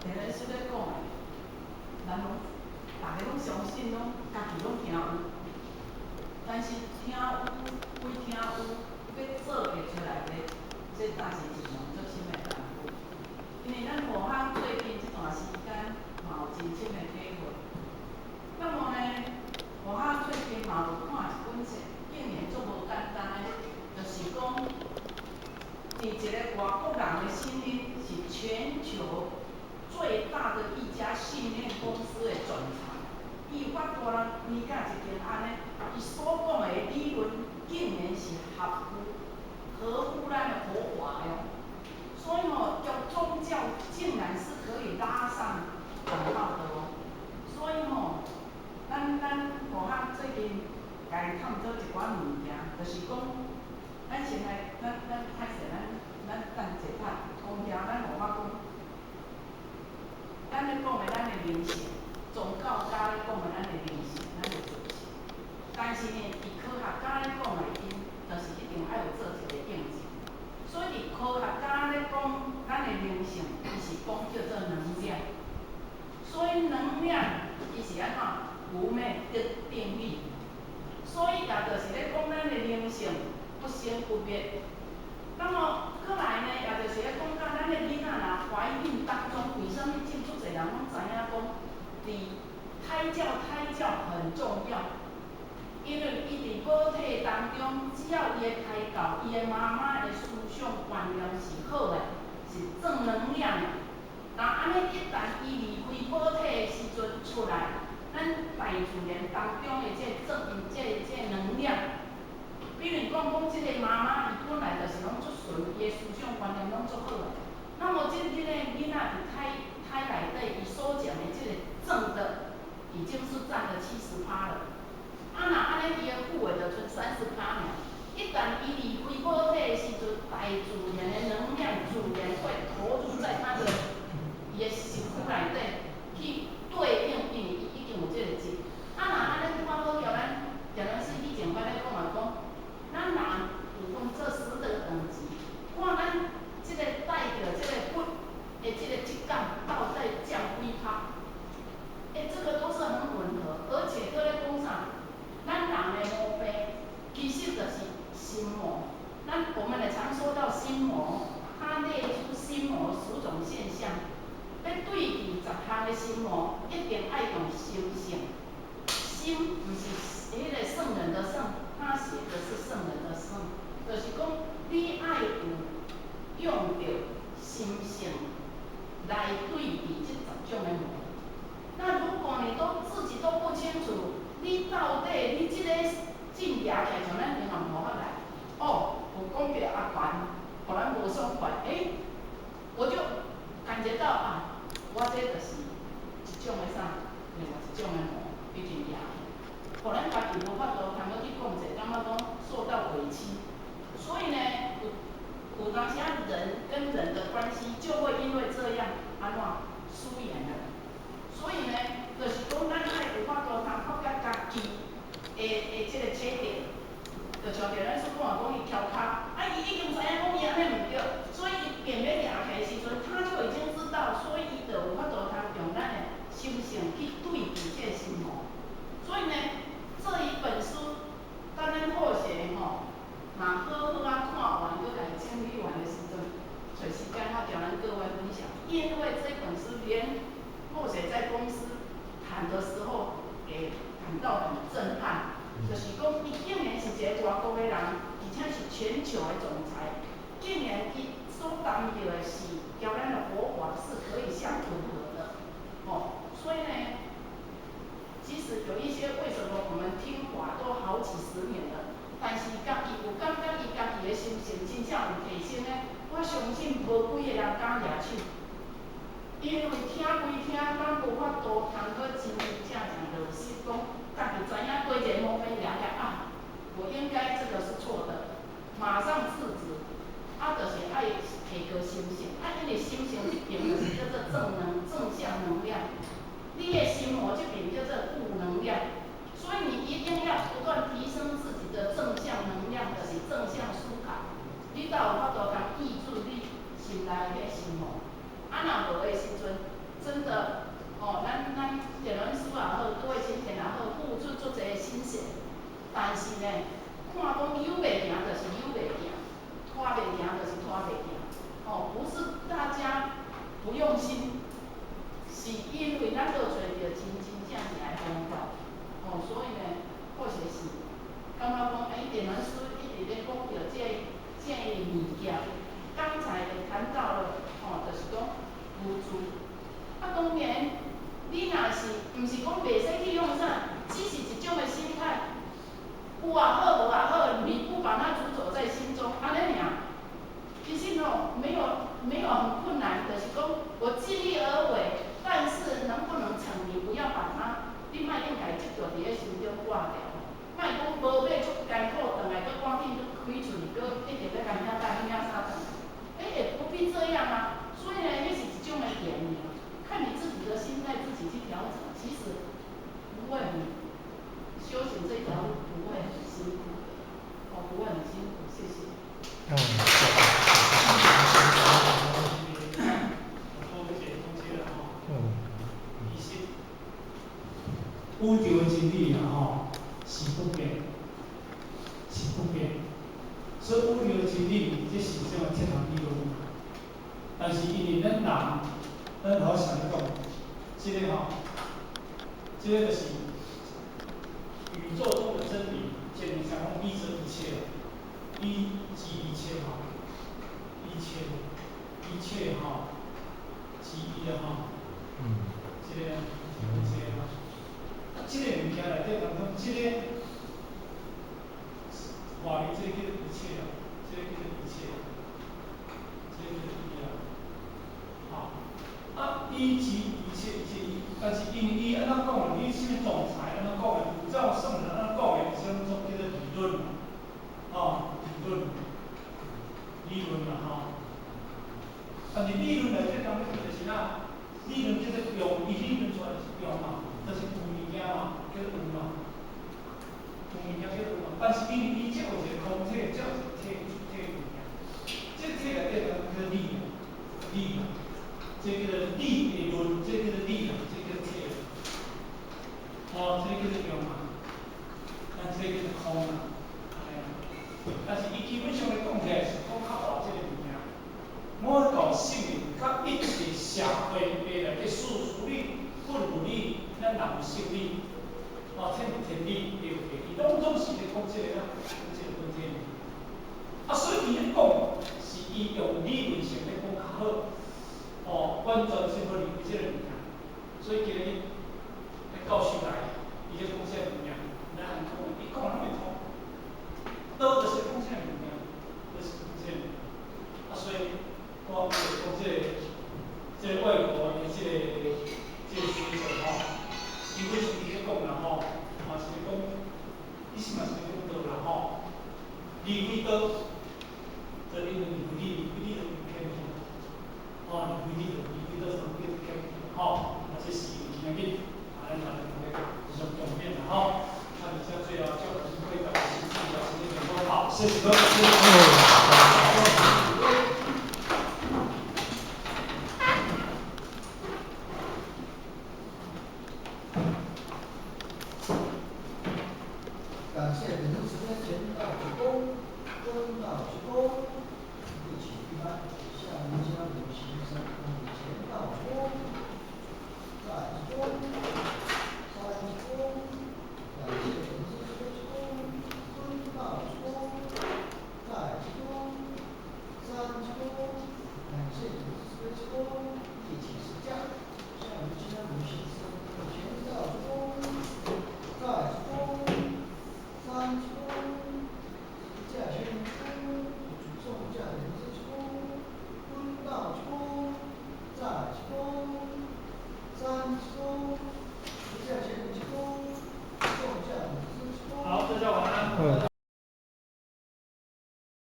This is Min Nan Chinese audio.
田老師咧講的，咱攏逐家攏相信，攏家己攏聽有，但是聽有歸聽有，欲做會出來的，這倒是一門足深的功夫。因為咱護學最近這段時間嘛有真深的體會。那麼呢，護學最近嘛有看一本冊，竟然足無簡單的，就是講，佇一個外國人的聲音是全球最大的一家訓練公司的總裁，伊法度人年甲一間按呢，伊所講的理論竟然是合乎咱的佛法的哦。所以吼，叫宗教竟然是可以拉上等號的哦。所以吼，咱護學最近共伊探討一寡物件，就是講，咱先來，咱歹勢，咱等一下，講聽咱護學講，咱咧講的咱的靈性，宗教家咧講的咱的靈性，咱的自性。但是呢，佇科學家咧講的，𪜶就是一定愛有做一個驗證。所以佇科學家咧講，咱的靈性，伊是講叫做能量。所以能量，伊是按怎不滅的定律。所以也就是咧講咱的靈性不生不滅。那麼閣來呢，也就是咧講到咱的囡仔若懷孕當中，為啥物真足濟人攏知影講，佇胎教胎教很重要，因為伊佇母體當中，只要伊的胎教，伊的媽媽的思想觀念是好的，是正能量的。那按呢，一旦伊離開母體的時陣出來，咱大自然當中的這正這能量，比如講講這個媽媽，伊本來就是攏足順，伊的思想觀念攏足好的。那麼這個囡仔佇胎內底，伊所講的這個正的，已經是佔了70%了。啊，若按呢，伊的負的就賰30%爾。一旦伊離開母體的時陣，大自然的能量自然會投入在他的伊的身軀內底去對應，因為伊已經有這個質。啊，若按呢看好，叫咱叫咱是以前捌咧講啊，講咱人有分這十個等級，看咱這個帶著這個骨的這個質感到底降幾趴？欸，這個都是很吻合，而且閣咧講啥？咱人的毛病其實就是心魔。咱我們也常說到心魔，它列出心魔10種現象，欲對治10項的心魔，一定愛用心性。心毋是彼個聖人的聖，他寫的是聖人的聖，就是講你愛有用著心性來對治這10種的魔。那如果你都自己都不清楚，你到底你這個進舉起來，像咱銀行無法來，哦，有講著阿權，予咱無爽快，欸，我就感覺到啊，我這就是一種的啥，另外一種的魔已經舉起，予咱家己無法度通閣去控制，感覺講受到委屈，所以呢，有當時啊，人跟人的關係就會因為這樣按怎疏遠了。所以呢，就是講咱愛有法度通發覺家己的這個缺點，就像田老師講講伊翹跤，啊，伊已經知影講伊按呢毋對，所以伊便欲舉起來的時陣，他就已經知道，所以伊就有法度通用咱的心性去對治這個心魔。所以呢，這一本書，當咱後學吼，若好好啊看完，閣來整理完的時陣，揣時間我共咱各位分享。因為這本書連後學在公司談的時候，也感到很震撼。就是講，伊竟然是一個外國的人，而且是全球的總裁，竟然伊所談著的是，佮咱的佛法是可以相吻合的，哦，所以呢，即使有一些為什麼我們聽法都好幾十年了，但是家己有感覺伊家己的心性真正有提升呢，我相信無幾個人敢舉手。因為聽歸聽，咱無法度通閣真真正正落實講，家己知影過一個毛病掠起來啊，我應該這個是錯的，馬上制止，啊，就是愛提高心性，啊，因為心性這邊就是叫做正向能量，你的心魔這邊叫做負能量，所以你一定要不斷提升自己的正向能量，就是正向思考，你才有法度通抑制你心內的彼心魔。啊，若無的時陣，用心，是因為咱無揣著真真正正的方法，哦，所以呢，確實是感覺講，欸，點傳師一直咧講著這個物件，剛才就談到了，吼，就是講無助。啊，當然，你若是毋是講袂使去用啥，只是一種的心態，有也好，無也好，你不把它執著在心中，按呢爾。其實吼，沒有很困難，就是講我盡力而為，但是能不能成，你不要把它，你莫應該執著佇咧心中掛著，莫講無買足艱苦，轉來閣趕緊閣開出去，閣一直欲共遐帶彼遐啥轉來，欸，也不必這樣啊。所以呢，彼是一種的緣爾，看你自己的心態，自己去調整，其實不會很，修行這條路不會很辛苦的，哦，不會很辛苦，謝謝。嗯。嗯。其實宇宙的真理啊吼，是不變，是不變。所以宇宙的真理，這是啥物鐵頭理論。但是因為咱人，咱頭先咧講，這個吼，這個就是宇宙中的真理，簡單講，一則一切，一即一切吼，一切，一切吼，即一啊吼，這個，這個吼，啊，這個物件內底當中，這個，華語這個叫做一切啊，這個叫做一切，這個叫做一啊，吼，啊，一即一切，一切一，但是因為伊按怎講，伊啥物總裁按怎講的，有照聖人按怎講的，啥物種叫做理論，吼，理論，理論啦吼。但是理論內底當中就是啥？理論叫做用，伊理論出來就是用嘛，就是有物件嘛，叫做有嘛，有物件叫做有嘛。但是因為伊這有一個空體，這有一個體體物件，這個體內底當中叫做理，理嘛，這叫做理的論，這叫做理啦，這叫做體。哦，這個叫做用嘛，咱這個叫做空啦，按呢。但是伊基本上咧講起來是講較大這個物件。我搞性命，佮一切社會的內底事事理、本有理，咱人有性理，哦，天有天理，地有地理，攏總是咧講這個啦，講這個問題。啊，所以伊咧講是伊用理論性咧講較好，哦，完全是無離開這個物件。所以今日教授來，伊咧講這個物件，咱通講，伊講攏會通。道就是講這個物件，就是講這個物件。啊，所以。我講這個外國的這個學者吼，基本上伊咧講啦吼，嘛是咧講，伊是嘛是咧講道啦吼，離開道，就因為離開理，離開理就偏去，哦，離開理就離開道，就叫做偏去，吼，啊，這是真緊，啊，咱來同個上重點啦吼，啊，而且最後祝各位大家身體啊，身體健康，好，謝謝各位。感謝本日時間前到鞠躬，蹲到鞠躬，一起一班，向吳家武先生前到鞠躬，再鞠躬，三鞠躬，感謝本日時間鞠躬，蹲到鞠躬，再鞠躬，三鞠躬，感謝本日時間鞠躬，一起十架，向吳家武先生前到鞠躬，再鞠躬。三鞠躬，十架前鞠躬，主眾駕臨鞠躬，蹲到鞠躬，再鞠躬，三鞠躬，十架前鞠躬，眾駕臨鞠躬。好，大家晚安。